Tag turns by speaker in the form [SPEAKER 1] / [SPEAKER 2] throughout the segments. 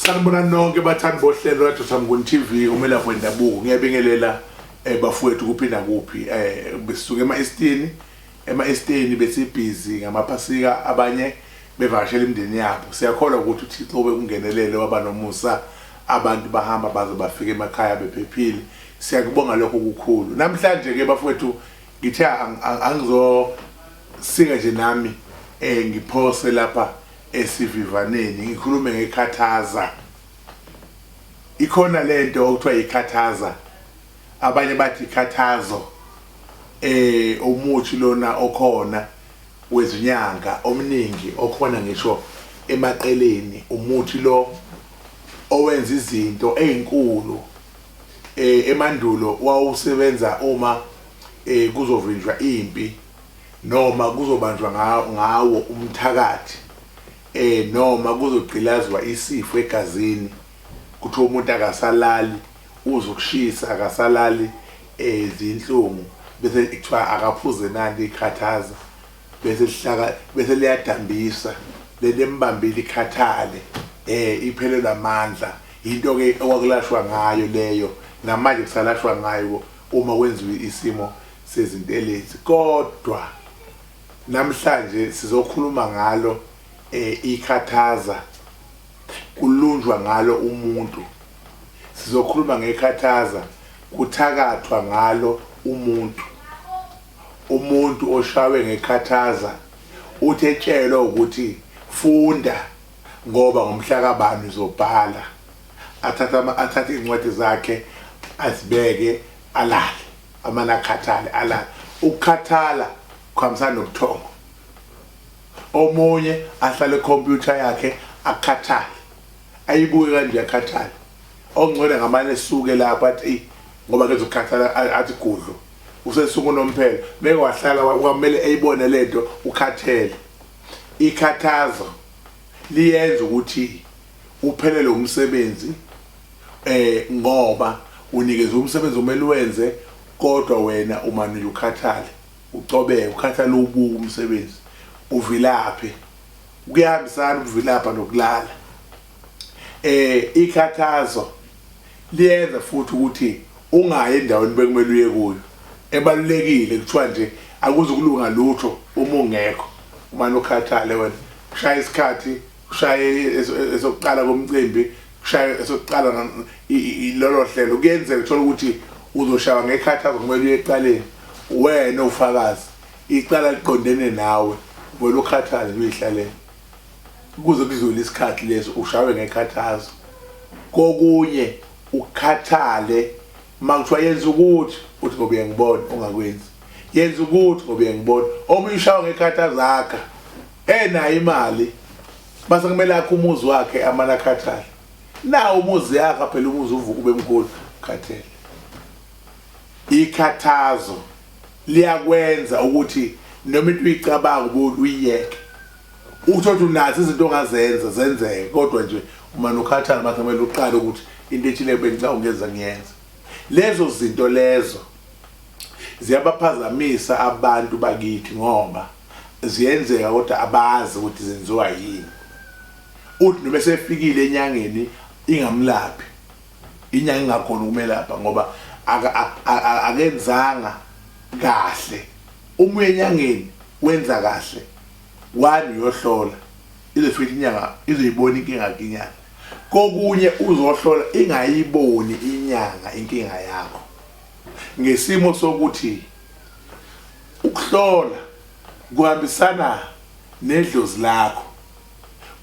[SPEAKER 1] Sanibonani nonke bathandi bohlelo lwaDr Mnguni TV umelaphi wendabuko. Ngiyabingelela bafowethu kuphi nakuphi. Besisuka ema-Eastini, ema-Eastini besibhizi ngamaphasika abanye bevakashela imindeni yabo. Siyakholwa ukuthi uThixo ubekungenelele waba nomusa abantu bahamba baze bafika emakhaya bephephile. Siyakubonga lokho kukhulu. Namhlanje ke bafowethu ngithe angizosika nje nami ngiphose lapha esivivaneni ngikhulume ngekhathaza. Ikhona lento okuthiwa ikhathaza, abanye bathi ikhathazo, umuthi lona okhona wezinyanga omningi okhona ngisho emaqeleni, umuthi lo owenza izinto ezinkulu. Emandulo wawusebenza uma kuzovinjwa impi noma kuzobanjwa ngawo umthakathi noma kuzogqilazwa isifo egazini, kuthiwa umuntu akasalali uzwa ukushisa, akasalali zinhlungu, bese kuthiwa akaphuze nanti ikhathaza, bese lihlaka bese liyadambisa lento embambile ikhathale, iphelelwa amandla. Into ke okwakulashwa ngayo leyo, namanje kusalashwa ngayo uma kwenziwe isimo sezintelezi. Kodwa namhlanje sizokhuluma ngalo ikhathaza, kulunjwa ngalo umuntu. Sizokhuluma ngekhathaza, kuthakathwa ngalo umuntu. Umuntu oshawe ngekhathaza uthi etshelwa ukuthi funda ngoba ngomhla kabani uzobhala, athathe iy'ncwadi zakhe azibeke alale, amane akhathale alale. Ukukhathala kuhambisana nobuthongo. Omunye ahlale ekhompyutha yakhe akhathale, ayibuke kanje akhathale. Okungcono ngamane esuke lapho athi eyi ngoba kezokukhathala, athi gudlu usesuka unomphela. Meke wahlala kwamele eyibone lento ukhathele. Ikhathazo liyenza ukuthi uphelele umsebenzi ngoba unikezwe umsebenzi omele uwenze, kodwa wena umane nje ukhathale, ucobeke, ukhathale ubuka umsebenzi, uvilaphe. Kuyahambisana ukuvilapha nokulala. Ikhathazo liyenza futhi ukuthi ungayi endaweni bekumele uye kuyo ebalulekile. Kuthiwa nje akuzukulunga lutho uma ungekho, umane ukhathale wena, kushaya isikhathi, kushaye esokuqala komcimbi, kushaye esokuqala lolo hlelo. Kuyenzeka uthola ukuthi uzoshawa ngekhathazo, kumele uye ecaleni, wena ufakazi, icala liqondene nawe, wena ukhathale uyihlalele kuze kudlule isikhathi leso ushawe ngekhathazo. Kokunye ukhathale uma kuthiwa yenza ukuthi, uthi ngoba uyangibona ungakwenzi, yenza ukuthi ngoba uyangibona. Omunye ushawa ngekhathazo akha enayo imali, base kumele akhe umuzi wakhe amane akhathale. Nawo umuzi yakha phela umuzi uvuka ube mkhulu, ukhathele. Ikhathazo liyakwenza ukuthi noma into uyicabanga uyiyeke, uthole ukuthi unazo izinto ongazenza zenzeke, kodwa nje uma ukhathala mase kumele uqale ukuthi into ethile bengicabanga ukuyenza ngiyenza. Lezo zinto lezo ziyabaphazamisa abantu bakithi ngoba ziyenzeka kodwa abazi ukuthi zenziwa yini. Uthi noma esefikile enyangeni ingamlaphi, inyanga ingakhona ukumelapha ngoba akenzanga kahle. Uma uya enyangeni wenza kahle, one uyohlola, izofika inyanga izoyibona inkinga yakhe inyanga. Kokunye uzohlola ingayiboni inyanga inkinga yakho, ngesimo sokuthi ukuhlola kuhambisana nedlozi lakho.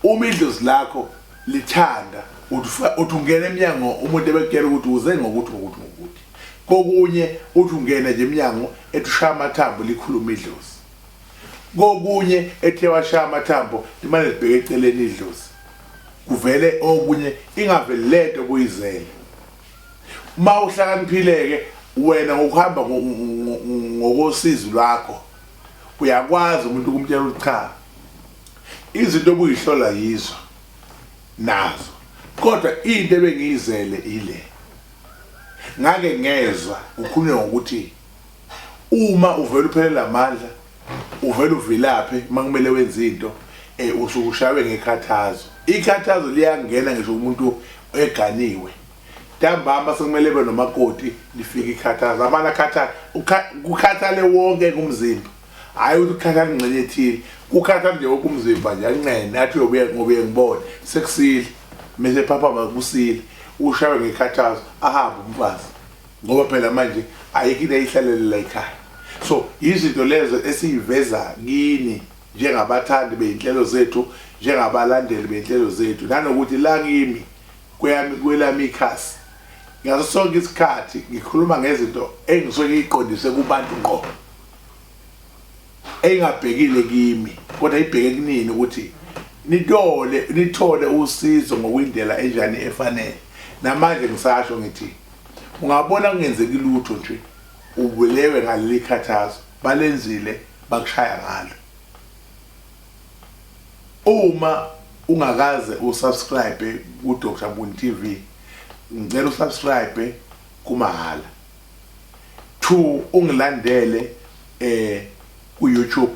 [SPEAKER 1] Uma idlozi lakho lithanda uthi ungena emnyango umuntu ebekutshela ukuthi uze ngokuthi ngokuthi ngokuthi. Kokunye uthi ungena nje emnyango ethi ushaya amathambo likhuluma idlozi. Kokunye ethe washaya amathambo limane libheke eceleni idlozi, kuvele okunye, ingaveli lento obuyizele. Uma uhlakaniphile-ke wena ngokuhamba ngokosizi lwakho uyakwazi umuntu ukumtshela ukuthi cha, izinto obuyihlola yizo nazo, kodwa into ebengiyizele ile. Ngake ngezwa kukhulunywa ngokuthi uma uvela uphelele amandla, uvela uvilaphe uma kumele wenze into, Usuke ushawe ngekhathazo. Ikhathazo liyangena ngisho umuntu eganiwe. Ntambama sekumele ebe nomakoti lifike ikhathazo. Amane akhathala kukhathale wonke kumzimba. Hayi ukuthi kukhathala ingxenye ethile. Kukhathala nje wonke umzimba nje anqene athi uyobuya ngobuye ngibone sekusile. Mese phaphama kusile. Ushawe ngekhathazo ahambe umfazi. Ngoba phela manje ayikho into ayihlalele la ekhaya. So izinto lezo esiyiveza kini njengabathandi beyinhlelo zethu, njengabalandeli beyinhlelo zethu, nanokuthi la kimi kweyami kwelami ikhasi ngaso sonke isikhathi ngikhuluma ngezinto engisuke ngiyiqondise kubantu ngqo engabhekile kimi kodwa ibheke kunini ukuthi nithole nithole usizo ngokwindlela enjani efanele. Namanje ngisasho ngithi ungabona kungenzeki lutho nje ubulewe ngaleli khathazo balenzile bakushaya ngalo. Uma ungakaze usubscribe ku Dr Mnguni TV ngicela usubscribe kumahhala. 2 ungilandele eh ku YouTube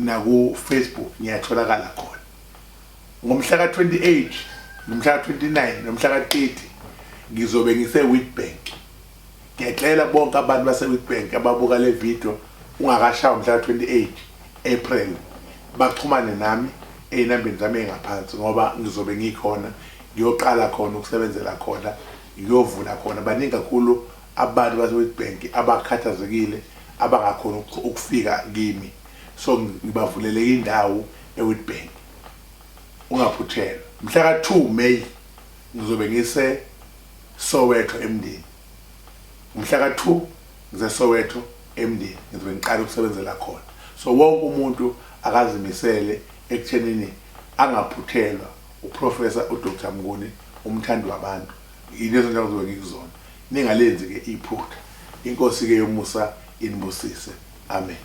[SPEAKER 1] naku Facebook ngiyatholakala khona. Ngomhla ka 28 nomhla ka 29 nomhla ka 30 ngizobe ngise Witbank. Ngiyacela bonke abantu base Witbank ababuka le video ungakashawa mhla ka 28 April baxhumane nami ezinambeni zami engaphansi ngoba ngizobe ngikhona ngiyoqala khona ukusebenzela khona ngiyovula khona. Baningi kakhulu abantu base Witbank abakhathazekile abangakhona ukufika kimi, so ngibavulele indawo eWitbank. Ungaphuthelwa mhla ka 2 May ngizobe ngise Soweto eMndeni. Mhla ka 2 ngise Soweto eMndeni ngizobe ngiqala ukusebenzela khona. So wonke umuntu akazimisele ekuthenini angaphuthelwa uProfessor uDr Mnguni umthandi wabantu. Yilezo ndawo ngizobe ngikuzona. Ningalenzi ke iphutha. Inkosi ke yomusa inibusise. Amen.